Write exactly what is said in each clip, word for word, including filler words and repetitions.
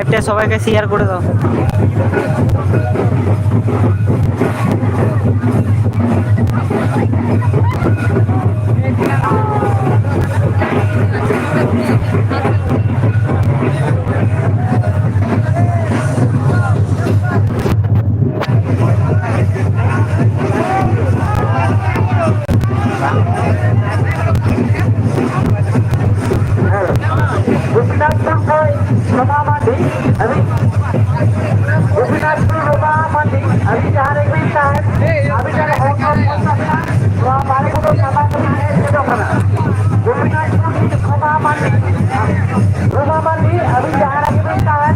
তে সবাইকে শেয়ার করে দাও। ᱜᱳᱯᱤᱱᱟᱛᱷᱯᱩᱨ ᱠᱷᱚᱱ ᱥᱳᱢᱟ ᱢᱟᱹᱱᱰᱤ ᱟᱹᱵᱤᱱ, ᱜᱳᱯᱤᱱᱟᱛᱷᱯᱩᱨ ᱥᱳᱢᱟ ᱢᱟᱹᱱᱰᱤ ᱟᱹᱵᱤᱱ ᱡᱟᱦᱟᱸ ᱨᱮᱵᱤᱱ ᱛᱟᱦᱮᱱ, ᱟᱹᱵᱤᱱ ᱨᱮᱱ ᱦᱚᱲ ᱠᱚ ᱯᱷᱳᱱ ᱛᱟᱵᱤᱱᱟ, ᱱᱚᱣᱟ ᱵᱟᱨᱮ ᱠᱚᱫᱚ ᱥᱟᱢᱟᱝ ᱨᱮᱵᱤᱱ ᱦᱮᱡ ᱥᱮᱴᱮᱨᱚᱜ ᱠᱟᱱᱟ᱾ ᱜᱳᱯᱤᱱᱟᱛᱷᱯᱩᱨ ᱥᱳᱢᱟ ᱢᱟᱹᱱᱰᱤ, ᱥᱳᱢᱟ ᱢᱟᱹᱱᱰᱤ ᱟᱹᱵᱤᱱ ᱡᱟᱦᱟᱸ ᱨᱮᱵᱤᱱ ᱛᱟᱦᱮᱱ,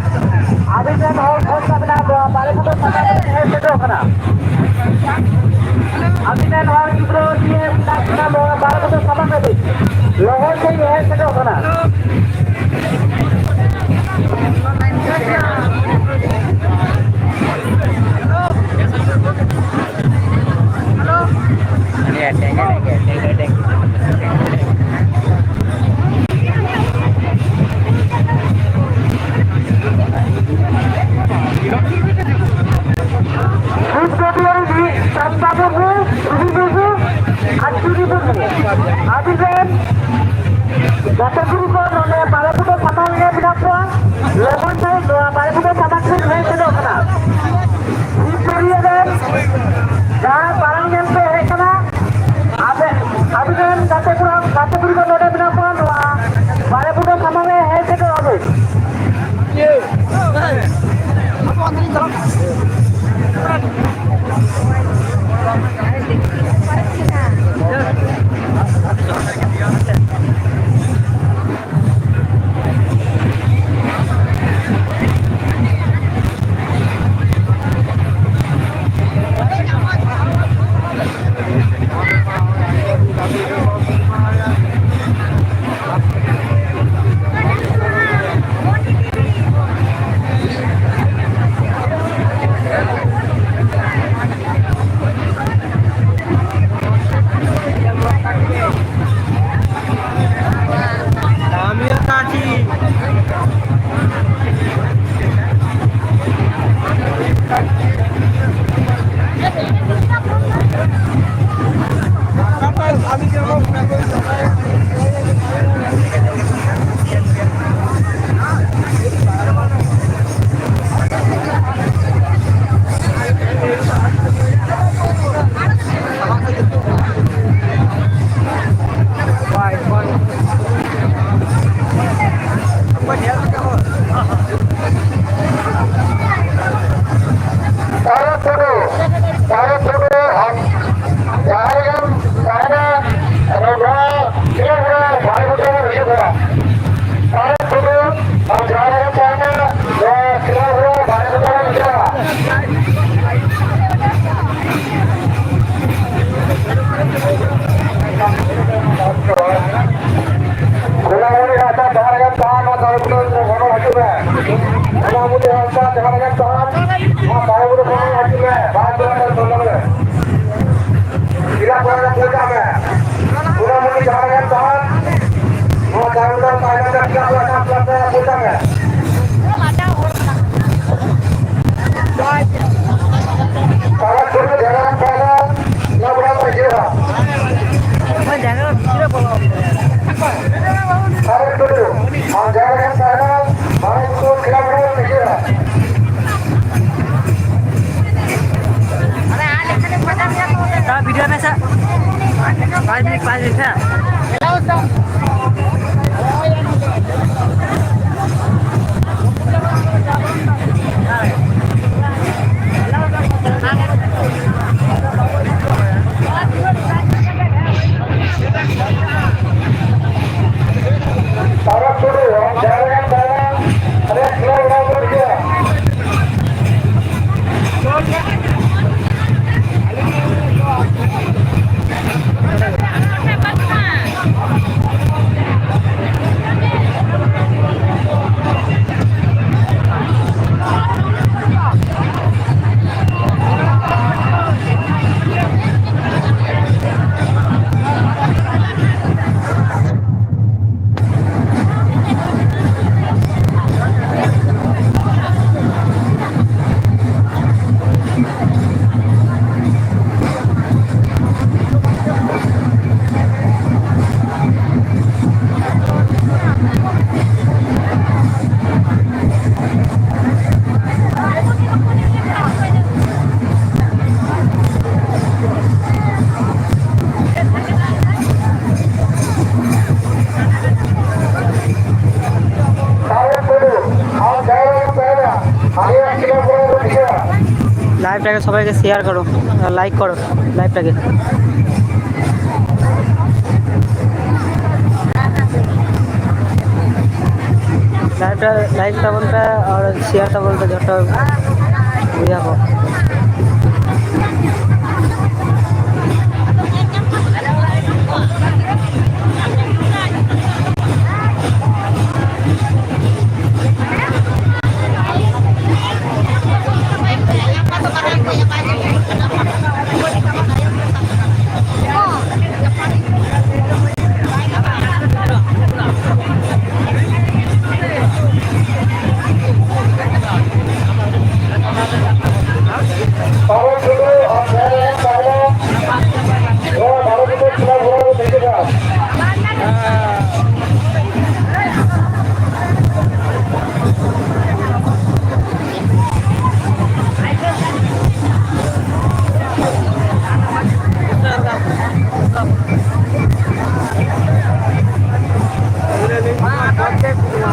ᱟᱹᱵᱤᱱ ᱨᱮᱱ ᱦᱚᱲ ᱯᱷᱳᱱ ᱛᱟᱵᱤᱱᱟ, ᱱᱚᱣᱟ ᱵᱟᱨᱮ ᱠᱚᱫᱚ ᱥᱟᱢᱟᱝ ᱨᱮᱵᱤᱱ ᱦᱮᱡ ᱥᱮᱴᱮᱨᱚᱜ ᱠᱟᱱᱟ᱾ ᱟᱹᱵᱤᱱ ᱨᱮᱱ ᱦᱚᱲ ᱜᱤᱫᱽᱨᱟᱹ ᱱᱤᱭᱟᱹ ᱢᱮᱱᱟᱜ ᱠᱤᱱᱟ, ᱱᱚᱣᱟ ᱵᱟᱨᱮ ᱠᱚᱫᱚ ᱥᱟᱢᱟᱝ ᱨᱮ ᱞᱚᱜᱚᱱ ᱛᱮ ᱦᱮᱡ ᱥᱮᱴᱮᱨᱚᱜ ᱠᱟᱱᱟ᱾ ᱟᱹᱰᱤ ᱜᱟᱱ ᱜᱟᱛᱮ ᱠᱩᱲᱤ ᱠᱚ ᱱᱚᱰᱮ ᱵᱟᱨᱮ ᱵᱩᱴᱟᱹ ᱥᱟᱢᱟᱝ ᱨᱮ ᱢᱮᱱᱟᱜ ᱠᱚᱣᱟ᱾ ᱞᱚᱜᱚᱱ ᱛᱮ ᱱᱚᱣᱟ ᱵᱟᱨᱮ ᱵᱩᱴᱟᱹ ᱥᱟᱢᱟᱝ ᱨᱮ ᱦᱮᱡ ᱥᱮᱴᱮᱨᱚᱜ ᱠᱟᱱᱟ᱾ ᱥᱩᱥᱟᱹᱨᱤᱭᱟᱹ ᱨᱮᱱ ᱡᱟᱦᱟᱸ ᱢᱟᱨᱟᱝ ᱧᱮᱞ ᱯᱮ ᱦᱮᱡ ᱠᱟᱱᱟ, ᱟᱯᱮ, ᱟᱵᱤᱱ ᱨᱮᱱ ᱜᱟᱛᱮ ᱠᱚᱲᱟ, ᱜᱟᱛᱮ ᱠᱩᱲᱤ ᱠᱚ ᱱᱚᱰᱮ ᱢᱮᱱᱟᱜ ᱠᱚᱣᱟ, ᱱᱚᱣᱟ ᱵᱟᱨᱮ ᱵᱩᱴᱟᱹ ᱥᱟᱢᱟᱝ ᱨᱮ ᱦᱮᱡ ᱥᱮᱴᱮᱨᱚᱜ ᱟᱵᱤᱱ᱾ ᱛᱟᱨᱯᱚᱨᱮ ᱜᱚᱱᱚᱝ ᱦᱤᱡᱩᱜ ᱢᱮ᱾ ᱚᱱᱟ ᱢᱩᱫᱽᱨᱮ ᱚᱱᱠᱟ ᱡᱟᱦᱟᱸ ᱨᱮᱜᱮᱢ ᱛᱟᱦᱮᱱ, ᱱᱚᱣᱟ ᱫᱟᱨᱮ ᱵᱩᱴᱟᱹ ᱠᱷᱚᱱ ᱦᱤᱡᱩᱜ ᱢᱮ᱾ ᱵᱟᱨ ᱠᱤᱞᱳᱢᱤᱴᱟᱨ ᱫᱚ ᱱᱚᱰᱮ᱾ ᱠᱷᱤᱞᱟᱯ ᱠᱚᱨᱮ ᱯᱳᱸᱪᱷᱟᱜ ᱢᱮ᱾ ᱚᱱᱟ ᱢᱩᱫᱽᱨᱮ ᱡᱟᱦᱟᱸ ᱨᱮᱜᱮᱢ ᱛᱟᱦᱮᱱ, ᱱᱚᱣᱟ ᱫᱟᱨᱮ ᱵᱩᱴᱟᱹ ᱠᱷᱚᱱ ᱦᱤᱡᱩᱜ ᱢᱮ᱾ ᱠᱷᱤᱞᱟᱯ ᱠᱚᱨᱮ ᱯᱳᱸᱪᱷᱟᱜ ᱢᱮ᱾ ᱛᱟᱨᱟ ᱥᱩᱨ ᱨᱮ ᱡᱟᱦᱟᱸ ᱨᱮᱜᱮᱢ ᱛᱟᱦᱮᱱ, ᱚᱱᱟ ᱵᱚᱲᱟ ᱠᱚ ᱦᱤᱡᱩᱜᱼᱟ᱾ ᱦᱳᱭ, ᱡᱟᱭᱜᱟ ᱨᱮ ᱵᱷᱤᱛᱤᱨ ᱨᱮ ᱵᱚᱞᱚ᱾ ᱟᱨ ᱴᱩᱰᱩ, ᱟᱢ ᱡᱟᱦᱟᱸ ᱨᱮᱜᱮᱢ ᱛᱟᱦᱮᱱᱟ, ᱢᱟᱨᱟᱝ ᱵᱩᱨᱩ ᱠᱷᱮᱞᱟ ᱵᱚᱞᱚ ᱨᱮ ᱦᱤᱡᱩᱜᱼᱟ᱾ ᱛᱟ ᱵᱷᱤᱰᱤᱭᱳ ᱢᱮ ᱥᱮ᱾ ᱯᱟᱸᱪ ᱢᱤᱱᱤᱴ, ᱯᱟᱸᱪ ᱢᱤᱱᱤᱴ, ᱦᱮᱸ᱾ ᱛᱟᱨᱟ ᱴᱩᱰᱩ, ᱟᱢ ᱡᱟᱦᱟᱸ ᱨᱮᱜᱮᱢ ᱛᱟᱦᱮᱱᱟ, ᱟᱞᱮᱭᱟᱜ ᱠᱷᱮᱞᱳᱰ ᱜᱨᱟᱣᱩᱱᱰ ᱨᱮ ᱦᱤᱡᱩᱜᱼᱟ᱾ লাইভটাকে সবাইকে শেয়ার করো, লাইক করো লাইভটাকে। লাইভটা, লাইক ᱛᱟᱵᱚᱱ ᱯᱮ ᱟᱨ ᱥᱮᱭᱟᱨ ᱛᱟᱵᱚᱱ ᱯᱮ ᱡᱚᱛᱚ ᱵᱚᱭᱦᱟ ᱠᱚ᱾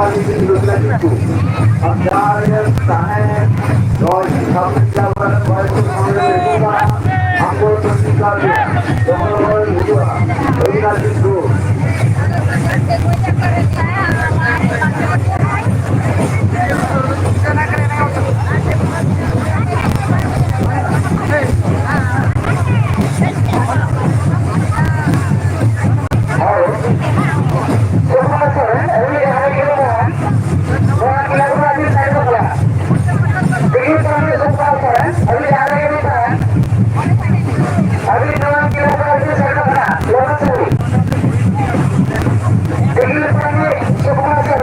ᱟᱨ ᱡᱟᱦᱟᱸ ᱨᱮ ᱛᱟᱦᱮᱸ ᱱᱚᱜᱼᱚᱭ ᱥᱟᱵ ᱡᱟᱣᱨᱟ ᱠᱚ ᱦᱩᱭᱩᱜᱼᱟ, ᱟᱠᱚ ᱥᱚᱨᱠᱟᱨ ᱜᱮ ᱫᱚᱦᱚ ᱦᱩᱭᱩᱜᱼᱟ᱾ ᱨᱚᱵᱤᱱᱫᱨᱚᱱᱟᱛᱷ ᱠᱤᱥᱠᱩ᱾ ᱦᱳᱭ᱾ ᱥᱩᱠᱩᱢᱟᱨ ᱥᱚᱨᱮᱱ, ᱟᱹᱞᱤᱧ ᱡᱟᱦᱟᱸ ᱨᱮᱜᱮ ᱢᱮᱱᱟᱜᱼᱟ, ᱱᱚᱣᱟ ᱠᱞᱟᱵᱽ ᱨᱮ ᱟᱹᱵᱤᱱ ᱥᱮᱴᱮᱨᱚᱜ ᱠᱟᱱᱟ᱾ ᱫᱤᱞᱞᱤ ᱠᱷᱚᱱ ᱜᱮ ᱥᱩᱠᱩᱢᱟᱨ ᱥᱚᱨᱮᱱ, ᱟᱹᱞᱤᱧ ᱡᱟᱦᱟᱸ ᱨᱮᱜᱮ ᱢᱮᱱᱟᱜᱼᱟ, ᱟᱹᱵᱤᱱ ᱱᱚᱣᱟ ᱠᱞᱟᱵᱽ ᱨᱮ ᱟᱹᱵᱤᱱ ᱥᱮᱴᱮᱨᱚᱜ ᱠᱟᱱᱟ᱾ ᱞᱚᱜᱚᱱ ᱥᱮ ᱟᱹᱵᱤᱱ᱾ ᱫᱤᱞᱞᱤ ᱠᱷᱚᱱ ᱜᱮ ᱥᱩᱠᱩᱢᱟᱨ ᱥᱚᱨᱮᱱ᱾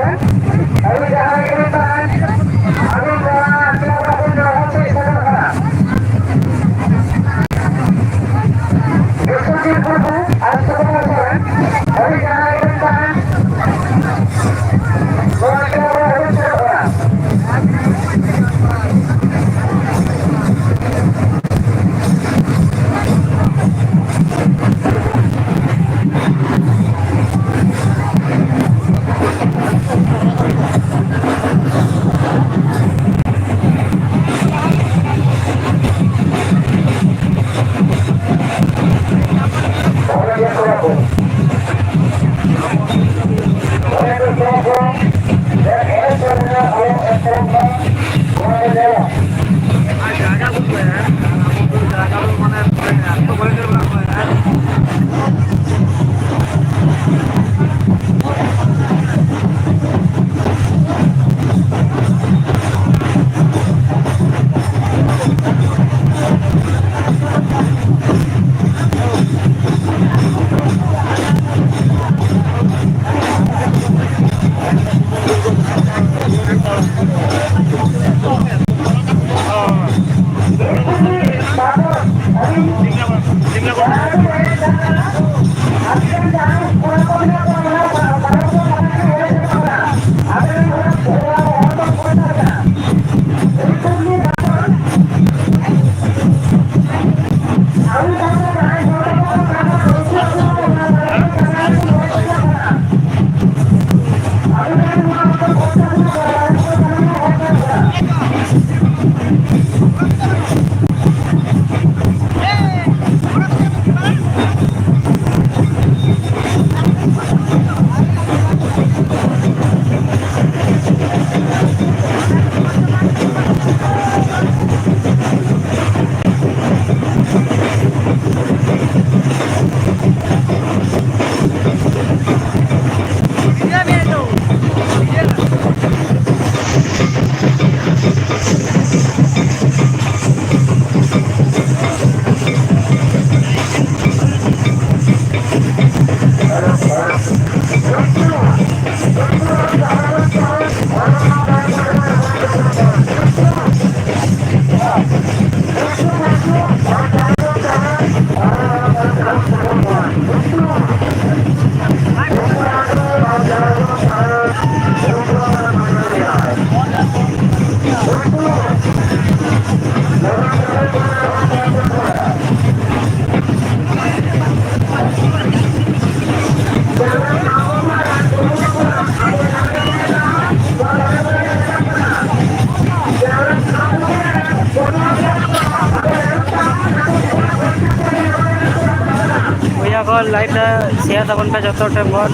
ᱵᱚᱭᱦᱟ ᱠᱚ, like ᱛᱮ share ᱛᱟᱵᱚᱱ ᱯᱮ ᱡᱚᱛᱚ ᱴᱷᱮᱱ ᱵᱚᱱ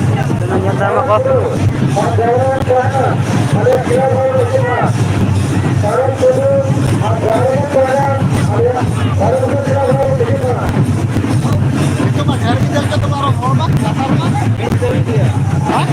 ᱧᱮᱞ ᱧᱟᱢ ᱟᱠᱚ᱾ ᱱᱤᱛᱚᱜ ᱢᱟ ᱰᱷᱮᱨ ᱜᱮ ᱧᱮᱞ ᱠᱟᱛᱮ ᱟᱨᱚ ᱦᱚᱲ ᱢᱟ ᱞᱟᱛᱟᱨ ᱢᱟ᱾ ᱦᱮᱸ?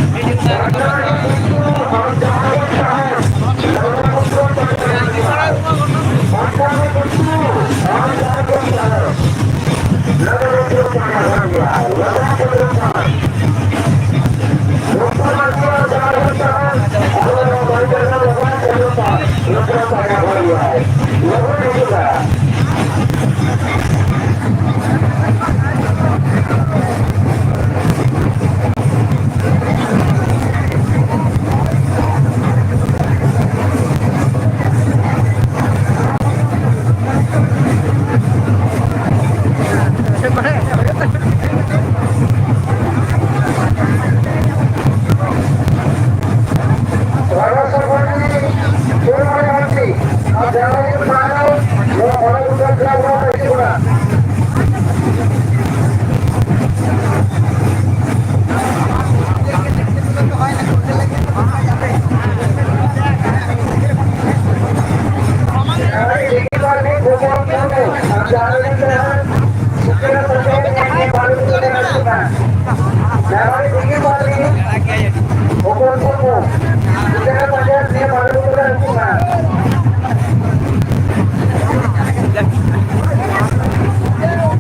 ᱦᱮᱞᱳ᱾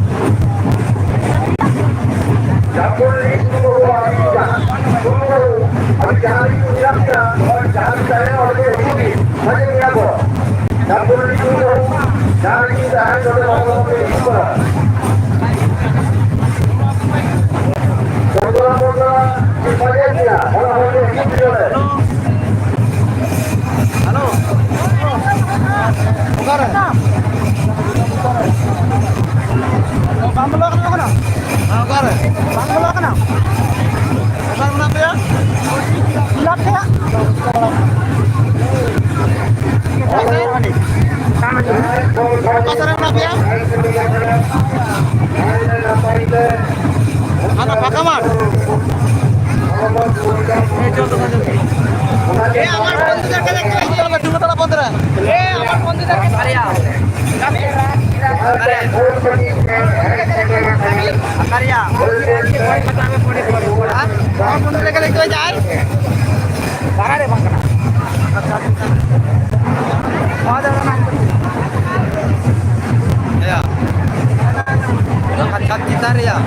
ᱚᱠᱟᱨᱮ? ᱵᱟᱢ ᱵᱚᱞᱚ ᱟᱠᱟᱱᱟ ᱮᱠᱷᱚᱱᱳ? ᱦᱮᱸ, ᱚᱠᱟᱨᱮ? ᱵᱟᱢ ᱵᱚᱞᱚ ᱟᱠᱟᱱᱟ? ᱚᱠᱟᱨᱮ ᱢᱮᱱᱟᱜ ᱯᱮᱭᱟ? ᱢᱮᱱᱟᱜ ᱯᱮᱭᱟ? ᱚᱠᱟ ᱥᱮᱫ ᱨᱮ ᱢᱮᱱᱟᱜ ᱯᱮᱭᱟ? ᱦᱟᱱᱟ ᱯᱷᱟᱸᱠᱟ ᱢᱟᱴᱷ? ᱮ, ᱪᱚᱞ ᱛᱚ, ᱪᱚᱞ ᱛᱚ᱾ ᱮ, ᱟᱢᱟᱜ ᱵᱚᱞ ᱫᱚ ᱪᱮᱛᱟᱱ ᱨᱮᱭᱟᱜ᱾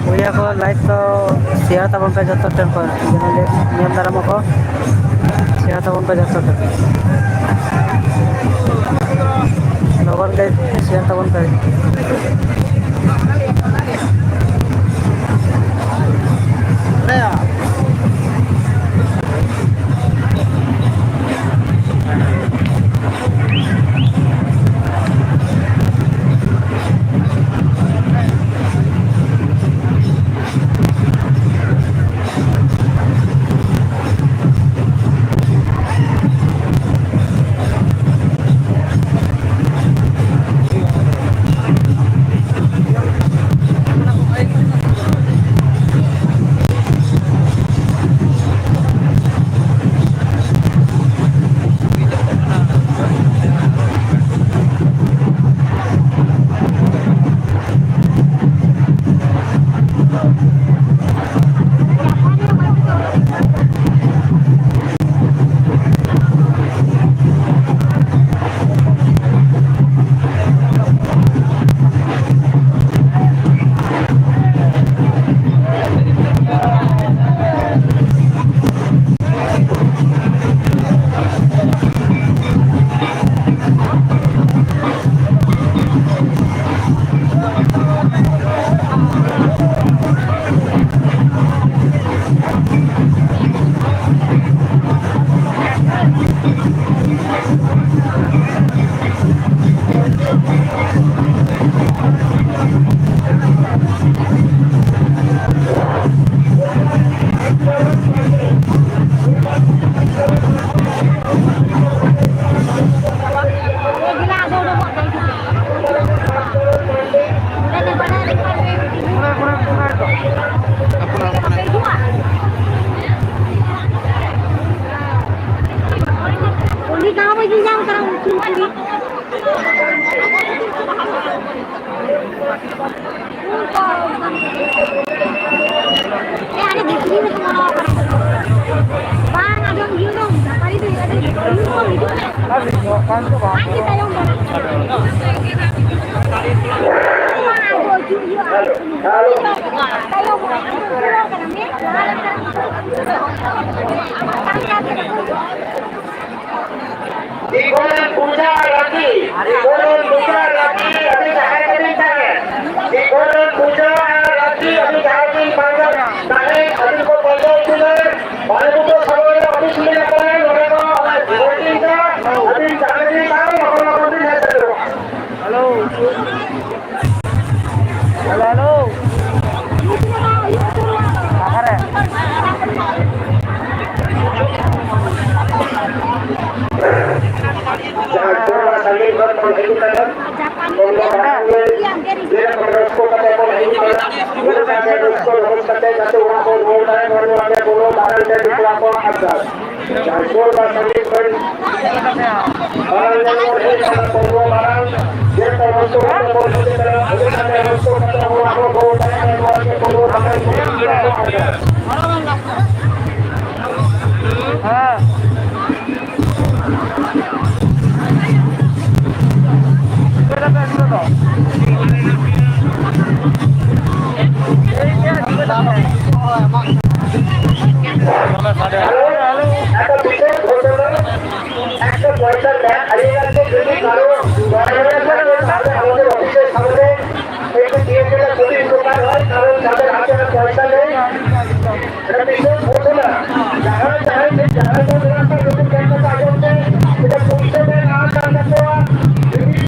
ᱵᱚᱭᱦᱟ ᱠᱚ, ᱞᱟᱭᱤᱠ ᱫᱚ ᱥᱮᱭᱟᱨ ᱛᱟᱵᱚᱱ ᱯᱮ ᱡᱚᱛᱚ ᱴᱷᱮᱱ ᱠᱷᱚᱱ, ᱡᱮᱢᱚᱱ ᱧᱮᱞ ᱫᱟᱨᱟᱢ ᱟᱠᱚ᱾ ᱥᱮᱭᱟᱨ ᱛᱟᱵᱚᱱ ᱯᱮ ᱡᱚᱛᱚ ᱴᱷᱮᱱ᱾ ᱞᱚᱜᱚᱱ ᱜᱮ ᱥᱮᱭᱟᱨ ᱛᱟᱵᱚᱱ ᱯᱮ᱾ ᱫᱤᱜᱷᱚᱨᱮᱱ ᱯᱩᱡᱟ ᱨᱟᱹᱠᱤ, ᱫᱤᱜᱷᱚᱨᱮᱱ ᱯᱩᱡᱟ ᱨᱟᱹᱠᱤ, ᱟᱹᱰᱤ ᱡᱟᱦᱟᱸᱭ ᱠᱟᱹᱴᱤᱡ ᱛᱟᱦᱮᱸ᱾ ᱫᱤᱜᱷᱚᱨᱮᱱ ᱯᱩᱡᱟ ᱟᱨ ᱨᱟᱹᱠᱤ, ᱟᱹᱰᱤ ᱡᱟᱦᱟᱸᱭ ᱠᱤᱱ ᱯᱟᱸᱡᱟ ᱛᱟᱦᱮᱸ, ᱟᱹᱵᱤᱱ ᱠᱚ ᱯᱟᱸᱡᱟ ᱦᱚᱪᱚ ᱞᱮᱢ᱾ ᱵᱟᱞᱮ ᱵᱩᱴᱟᱹ ᱥᱟᱢᱟᱝ ᱨᱮ ᱚᱯᱷᱤᱥ ᱢᱮᱱᱟᱜ ᱛᱟᱞᱮ, ᱱᱚᱰᱮ ᱫᱚ ᱟᱞᱮ ᱵᱷᱳᱴᱤᱝ ᱫᱟ, ᱟᱹᱵᱤᱱ ᱡᱟᱦᱟᱸ ᱨᱮᱵᱤᱱ ᱛᱟᱦᱮᱸ, ᱞᱚᱜᱚᱱ ᱞᱚᱜᱚᱱ ᱵᱤᱱ ᱦᱮᱡ ᱥᱮᱴᱮᱨᱚᱜᱼᱟ᱾ ᱦᱮᱞᱳ᱾ Hello, hello. ᱚᱠᱟᱨᱮ? ᱡᱟᱦᱟᱸ ᱥᱩᱨ ᱟᱨ ᱥᱟᱺᱜᱤᱧ ᱠᱷᱚᱱ ᱵᱚᱱ ᱦᱤᱡᱩᱜ ᱠᱟᱱᱟ, ᱩᱱᱠᱩ ᱢᱟᱲᱟᱝ ᱨᱮ ᱡᱮ ᱨᱚᱠᱚᱢ ᱨᱟᱹᱥᱠᱟᱹ ᱠᱟᱛᱮ ᱵᱚᱱ ᱦᱤᱡᱩᱜ ᱠᱟᱱᱟ, ᱚᱱᱠᱟ ᱜᱮ ᱨᱟᱹᱥᱠᱟᱹ ᱨᱚᱢᱚᱡᱽ ᱠᱟᱛᱮ ᱡᱟᱛᱮ ᱚᱲᱟᱜ ᱵᱚᱱ ᱨᱩᱣᱟᱹᱲ ᱫᱟᱲᱮᱭᱟᱜ, ᱱᱚᱣᱟ ᱜᱮ ᱵᱚᱱ ᱢᱟᱨᱟᱝ ᱛᱮ ᱫᱤᱥᱚᱢ ᱠᱚᱣᱟᱜ ᱟᱨᱫᱟᱥ᱾ ᱡᱟᱦᱟᱸ ᱥᱩᱨ ᱟᱨ ᱥᱟᱺᱜᱤᱧ ᱠᱷᱚᱱ ᱢᱟᱨᱟᱝ ᱧᱮᱞ ᱵᱚᱱ ᱦᱮᱡ ᱟᱠᱟᱱᱟ, ᱯᱟᱹᱴᱷᱩᱣᱟᱹ ᱢᱟᱨᱟᱝ, ᱡᱮ ᱠᱚ ᱨᱟᱹᱥᱠᱟᱹ ᱠᱟᱛᱮ ᱵᱚᱱ ᱦᱮᱡ ᱟᱠᱟᱱᱟ, ᱚᱱᱠᱟ ᱜᱮ ᱨᱟᱹᱥᱠᱟᱹ ᱠᱟᱛᱮ ᱵᱚᱱ ᱟᱵᱚ ᱵᱚᱱ ᱛᱟᱦᱮᱸ ᱠᱟᱱᱟ, ᱱᱚᱣᱟ ᱜᱮ ᱯᱟᱹᱴᱷᱩᱣᱟᱹ ᱢᱟᱨᱟᱝ ᱠᱚ ᱢᱮᱱᱟᱜ ᱠᱚᱣᱟ᱾ ᱦᱮᱸ᱾ ᱦᱮᱞᱳ, ᱮᱠᱫᱚᱢ ᱵᱤᱥᱮᱥ ᱜᱷᱳᱥᱚᱱᱟ, ᱮᱠᱥᱚ ᱯᱚᱭᱥᱟ ᱴᱟᱠᱟ, ᱟᱹᱰᱤ ᱜᱟᱱ ᱜᱮ ᱡᱩᱫᱤ ᱠᱟᱨᱚ ᱵᱟᱭ ᱧᱟᱢ ᱠᱷᱟᱱ, ᱛᱟᱦᱚᱞᱮ ᱟᱵᱚ ᱫᱚ ᱚᱯᱷᱤᱥ ᱨᱮ ᱥᱟᱵᱚᱱ ᱮ ᱮᱠᱴᱩ ᱫᱤᱭᱮ ᱜᱮᱞᱮ ᱠᱩᱞᱤ ᱦᱚᱴᱚ ᱠᱟᱜ ᱦᱳᱭ, ᱠᱟᱨᱚᱱ ᱡᱟᱦᱟᱸ ᱟᱯᱮᱭᱟᱜ ᱯᱚᱭᱥᱟ ᱱᱮᱭ, ᱚᱱᱟ ᱵᱤᱥᱮᱥ ᱜᱷᱳᱥᱚᱱᱟ, ᱡᱟᱦᱟᱸᱭ, ᱡᱟᱦᱟᱸᱭ ᱴᱷᱮᱱ ᱡᱟᱦᱟᱸᱭ ᱠᱚ ᱢᱮᱱᱟᱜ ᱠᱚᱣᱟ, ᱱᱩᱠᱩ ᱴᱷᱮᱱ ᱠᱷᱚᱱ ᱟᱸᱡᱚᱢ ᱯᱮ, ᱡᱮ ᱯᱩᱭᱥᱟᱹ ᱯᱮ ᱮᱢᱟ ᱠᱟᱱ ᱛᱟᱠᱚᱣᱟ, ᱡᱩᱫᱤ,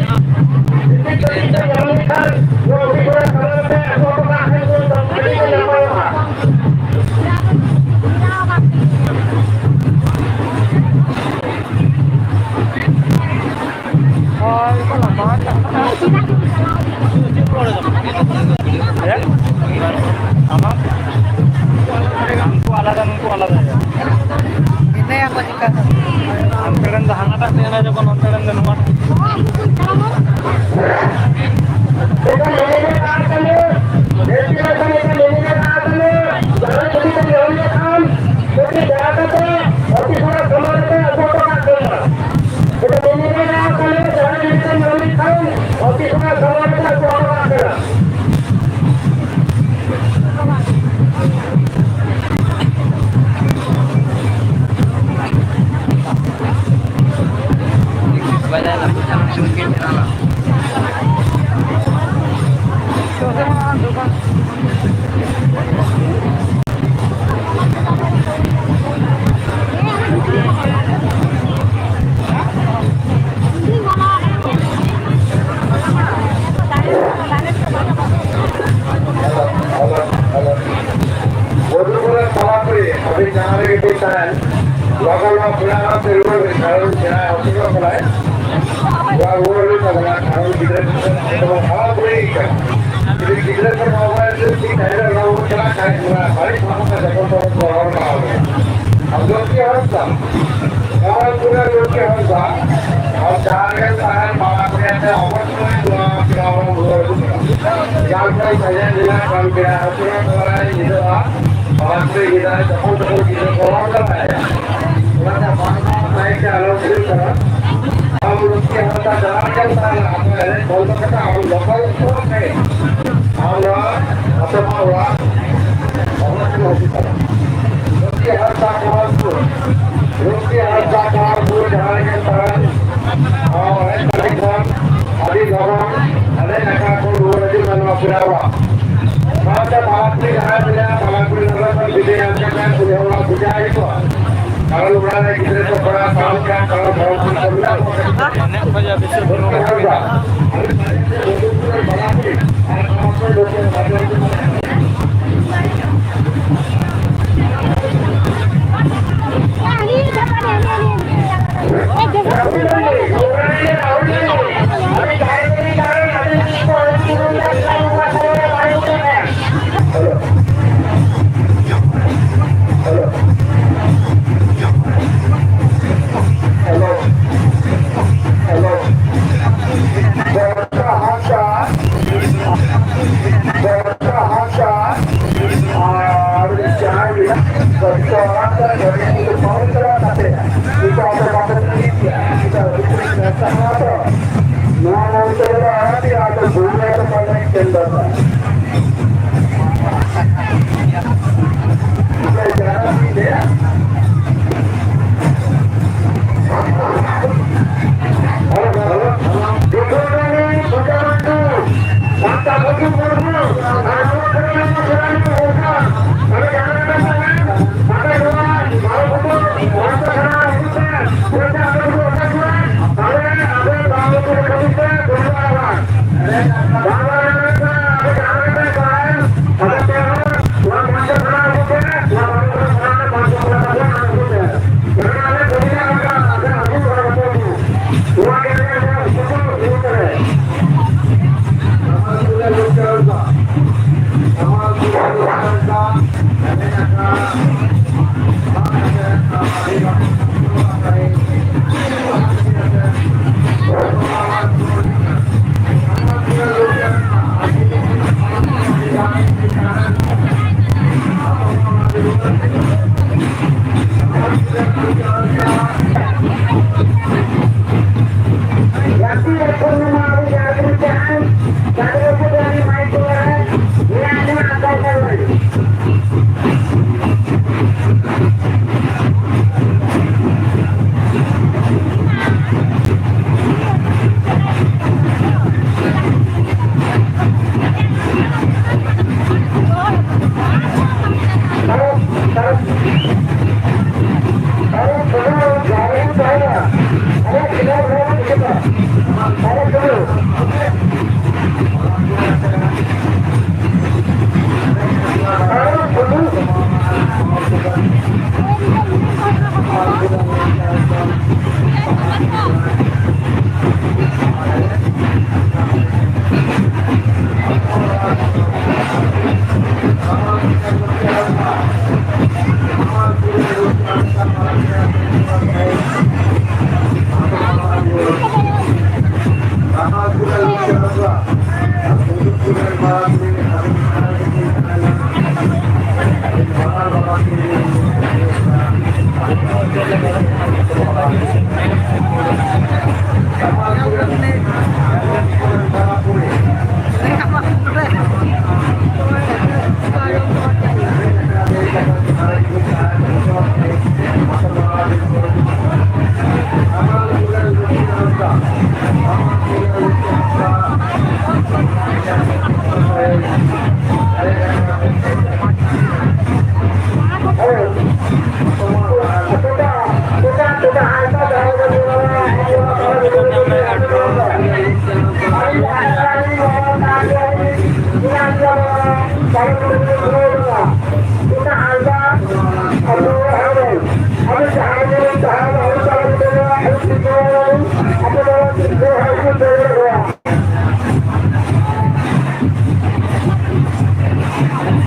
ᱡᱩᱫᱤ ᱠᱟᱹᱴᱤᱡ ᱯᱮ ᱧᱟᱢ ᱞᱮᱠᱷᱟᱱ, ᱱᱚᱣᱟ ᱚᱯᱷᱤᱥ ᱨᱮ ᱥᱟᱢᱟᱝ ᱨᱮᱯᱮ ᱟᱹᱜᱩ ᱦᱚᱴᱚ ᱠᱟᱜ ᱠᱷᱟᱱ, ᱱᱚᱣᱟ ᱫᱚ ᱟᱹᱰᱤ ᱜᱮ ᱱᱟᱯᱟᱭᱚᱜᱼᱟ᱾ ᱦᱳᱭ, ᱠᱚ ᱞᱟᱸᱫᱟ ᱟᱠᱟᱫ᱾ ᱦᱮᱸ? ᱟᱢᱟᱜ? ᱩᱱᱠᱩ ᱟᱞᱟᱫᱟ, ᱱᱩᱠᱩ ᱟᱞᱟᱫᱟ᱾ ᱢᱮᱱᱟᱭᱟ ᱠᱚ ᱪᱮᱠᱟ? ᱦᱟᱱᱛᱮ ᱨᱮᱱ ᱫᱚ ᱦᱟᱱᱟᱴᱟᱜ ᱛᱮ ᱮᱱᱟ, ᱡᱚᱠᱷᱚᱱ ᱱᱚᱱᱛᱮ ᱨᱮᱱ ᱫᱚ ᱱᱚᱣᱟᱴᱟᱜ᱾ ᱡᱟᱦᱟᱸᱭ ᱡᱩᱫᱤ ᱯᱮ ᱧᱟᱢ ᱞᱮᱠᱷᱟᱱ, ᱠᱟᱹᱴᱤᱡ ᱫᱟᱭᱟ ᱠᱟᱛᱮ ᱚᱯᱷᱤᱥ ᱚᱲᱟᱜ ᱥᱟᱢᱟᱝ ᱨᱮᱯᱮ ᱟᱹᱜᱩ ᱦᱚᱴᱚ ᱠᱟᱜ ᱠᱟᱱᱟ᱾ ᱟᱹᱵᱤᱱ ᱡᱟᱦᱟᱸ ᱨᱮᱜᱮ ᱵᱤᱱ ᱛᱟᱦᱮᱱ, ᱞᱚᱜᱚᱱ ᱱᱚᱣᱟ ᱯᱮᱲᱟ ᱦᱚᱲ ᱛᱮ ᱨᱩᱣᱟᱹᱲ ᱵᱤᱱ, ᱠᱟᱨᱚᱱ ᱥᱮᱬᱟ ᱦᱚᱥᱯᱤᱴᱟᱞ ᱠᱟᱱᱟᱭ᱾ ᱱᱚᱣᱟ ᱨᱩᱣᱟᱹᱲ ᱦᱩᱭᱩᱜ ᱛᱟᱵᱚᱱᱟ, ᱠᱟᱨᱚᱱ ᱜᱤᱫᱽᱨᱟᱹ ᱠᱚ ᱦᱟᱨᱟ ᱵᱩᱨᱩᱭ ᱠᱟᱱᱟ᱾ ᱡᱩᱫᱤ ᱜᱤᱫᱽᱨᱟᱹ ᱠᱚ ᱱᱚᱣᱟ ᱵᱚᱭᱮᱥ ᱨᱮ ᱴᱷᱤᱠ ᱴᱟᱭᱤᱢ ᱨᱮ ᱚᱱᱟ ᱵᱚᱱ ᱪᱟᱞᱟᱜ ᱠᱷᱟᱡ, ᱱᱚᱣᱟ ᱵᱟᱹᱲᱤᱡ ᱦᱚᱲᱢᱚ ᱠᱚ ᱡᱚᱛᱚᱱ ᱛᱮᱵᱚᱱ ᱫᱚᱦᱚ ᱠᱟᱜᱼᱟ᱾ ᱟᱨ ᱞᱚᱠᱠᱷᱤ ᱦᱟᱸᱥᱫᱟ, ᱠᱟᱢᱟᱞᱯᱩᱨ ᱨᱮ ᱞᱚᱠᱠᱷᱤ ᱦᱟᱸᱥᱫᱟ, ᱟᱨ ᱡᱟᱦᱟᱸ ᱨᱮᱜᱮ ᱛᱟᱦᱮᱱ, ᱵᱟᱲᱟ ᱠᱚᱨᱮ ᱛᱮ ᱚᱵᱚᱥᱥᱳᱭ ᱱᱚᱣᱟ ᱯᱮᱲᱟ ᱦᱚᱲ ᱨᱩᱣᱟᱹᱲ ᱦᱤᱡᱩᱜ ᱠᱟᱱᱟ᱾ ᱡᱟᱦᱟᱸ ᱞᱮᱠᱟ ᱥᱟᱡᱟᱣ ᱡᱮᱞᱟ ᱠᱷᱚᱱ ᱯᱮᱲᱟ ᱦᱚᱲ ᱠᱚ ᱵᱟᱲᱟᱭ ᱧᱤᱫᱟᱹᱜᱼᱟ, ᱵᱟᱲᱟ ᱠᱚᱨᱮ ᱧᱤᱫᱟᱹ ᱡᱚᱠᱷᱚᱱ ᱛᱚᱠᱷᱚᱱ ᱜᱤᱫᱽᱨᱟᱹ ᱠᱚ ᱨᱚᱲ ᱫᱟᱲᱮᱭᱟᱜᱼᱟ᱾ ᱚᱱᱟᱛᱮ ᱵᱟᱝ ᱵᱟᱝ ᱱᱟᱭ ᱛᱮ ᱟᱞᱚ ᱦᱩᱭᱩᱜ ᱠᱟᱱᱟ᱾ ᱟᱢ ᱞᱚᱠᱠᱷᱤ ᱦᱟᱸᱥᱫᱟ ᱡᱟᱦᱟᱸ ᱨᱮᱜᱮᱢ ᱛᱟᱦᱮᱱᱟ, ᱟᱢ ᱮᱱᱮᱡ ᱵᱚᱱᱫᱚ ᱠᱟᱛᱮ ᱟᱢ ᱞᱚᱜᱚᱱ ᱩᱛᱟᱹᱨᱚᱜ ᱢᱮ᱾ ᱟᱢ ᱱᱚᱣᱟ ᱟᱛᱳ ᱦᱚᱲ ᱚᱲᱟᱜ ᱚᱵᱚᱥᱥᱳᱭ ᱦᱤᱡᱩᱜ ᱛᱟᱢᱟ᱾ ᱞᱚᱠᱠᱷᱤ ᱦᱟᱸᱥᱫᱟ ᱠᱚᱢᱟᱞᱯᱩᱨ, ᱞᱚᱠᱠᱷᱤ ᱦᱟᱸᱥᱫᱟ ᱠᱚᱢᱟᱞᱯᱩᱨ ᱡᱟᱦᱟᱸ ᱨᱮᱜᱮᱢ ᱛᱟᱦᱮᱱ, ᱟᱢ ᱮᱱᱮᱡ ᱛᱟᱹᱞᱤ ᱠᱷᱚᱱ ᱟᱹᱰᱤ ᱞᱚᱜᱚᱱ ᱮᱱᱮᱡ ᱟᱠᱷᱲᱟ ᱠᱷᱚᱱ ᱨᱩᱣᱟᱹᱲ ᱦᱤᱡᱩᱜ ᱢᱮ ᱱᱚᱣᱟ ᱯᱮᱲᱟ ᱚᱲᱟᱜ᱾ ᱥᱟᱶᱛᱮ ᱯᱟᱲᱟᱠᱩᱲᱤ ᱡᱟᱦᱟᱸᱭ ᱢᱮᱱᱟᱭᱟ, ᱯᱟᱲᱟᱠᱩᱲᱤ ᱱᱚᱰᱮ ᱠᱷᱚᱱ ᱵᱤᱫᱟᱹᱭ ᱮᱢ ᱠᱟᱛᱮ ᱩᱱᱤ ᱦᱚᱸ ᱚᱲᱟᱜ ᱵᱷᱮᱡᱟ ᱦᱩᱭ ᱠᱚᱜᱼᱟ᱾ ᱠᱟᱨᱚᱱ ᱚᱲᱟᱜ ᱨᱮ ᱜᱤᱫᱽᱨᱟᱹ ᱠᱚ ᱯᱟᱲᱦᱟᱣ ᱥᱟᱶ ᱠᱷᱟᱱ ᱠᱟᱨᱚᱱ ᱵᱷᱚᱨᱚᱱᱯᱩᱨ ᱠᱚ ᱢᱮᱱᱟᱜ ᱠᱚᱣᱟ᱾ ᱚᱱᱮ ᱚᱱᱠᱟ ᱡᱟ ᱵᱮᱥᱤ ᱵᱚᱞᱚ ᱠᱟᱱᱟ᱾ ᱱᱚᱣᱟ ᱢᱚᱱᱛᱨᱚ ᱫᱚ ᱟᱨᱟᱜ ᱜᱮ, ᱟᱫᱚ ᱵᱩᱨᱩ ᱨᱮ ᱫᱚ ᱯᱟᱞᱮ ᱪᱮᱫ ᱫᱚᱨᱠᱟᱨ?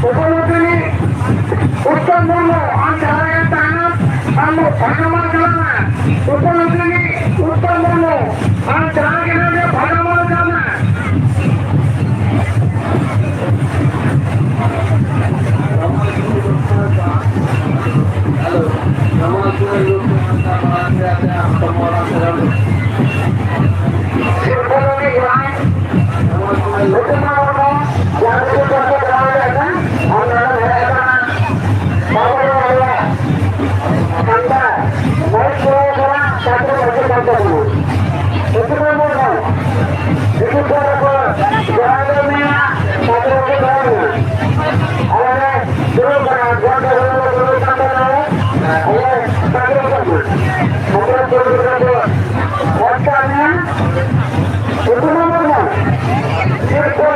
ᱩᱯᱚᱱᱚᱛᱤ ᱩᱛᱛᱚᱢ ᱢᱩᱨᱢᱩ, ᱟᱢ ᱡᱟᱦᱟᱸ ᱨᱮᱜᱮᱢ ᱛᱟᱦᱮᱱᱟ, ᱟᱢ ᱵᱷᱟᱜᱮ ᱢᱟᱞ ᱪᱟᱞᱟᱜ ᱢᱮ᱾ ᱩᱯᱚᱱᱚᱛᱤ ᱩᱛᱛᱚᱢ ᱢᱩᱨᱢᱩ, ᱟᱢ ᱡᱟᱦᱟᱸ ᱨᱮᱜᱮ ᱢᱮᱱᱟᱜ ᱢᱮᱭᱟ, ᱵᱷᱟᱜᱮ ᱢᱟᱞ ᱪᱟᱞᱟᱜ ᱢᱮ᱾ ᱛᱟᱵᱚᱱᱟ᱾ ᱩᱱᱠᱩ ᱠᱚ ᱢᱮᱱᱟ, ᱩᱱᱠᱩ ᱠᱚ ᱡᱟᱦᱟᱸ ᱨᱮ ᱢᱮᱱᱟᱜ, ᱛᱟᱯᱚᱨᱮ ᱠᱚ ᱫᱚᱦᱚ ᱢᱮᱱᱟ᱾ ᱟᱞᱮ ᱞᱮ ᱫᱩᱲᱩᱵ ᱠᱟᱱᱟ, ᱜᱚᱴ ᱨᱮ ᱫᱩᱲᱩᱵ ᱠᱟᱱ ᱛᱟᱞᱮ, ᱟᱞᱮ ᱛᱟᱵᱚᱱ ᱠᱟᱱᱟ᱾ ᱛᱟᱯᱚᱨᱮ ᱫᱩᱲᱩᱵ ᱠᱟᱛᱮ ᱵᱷᱚᱴ ᱠᱟᱜ ᱢᱮ᱾ ᱩᱱᱠᱩ ᱠᱚ ᱢᱮᱱᱟ, ᱪᱮᱫ ᱠᱚ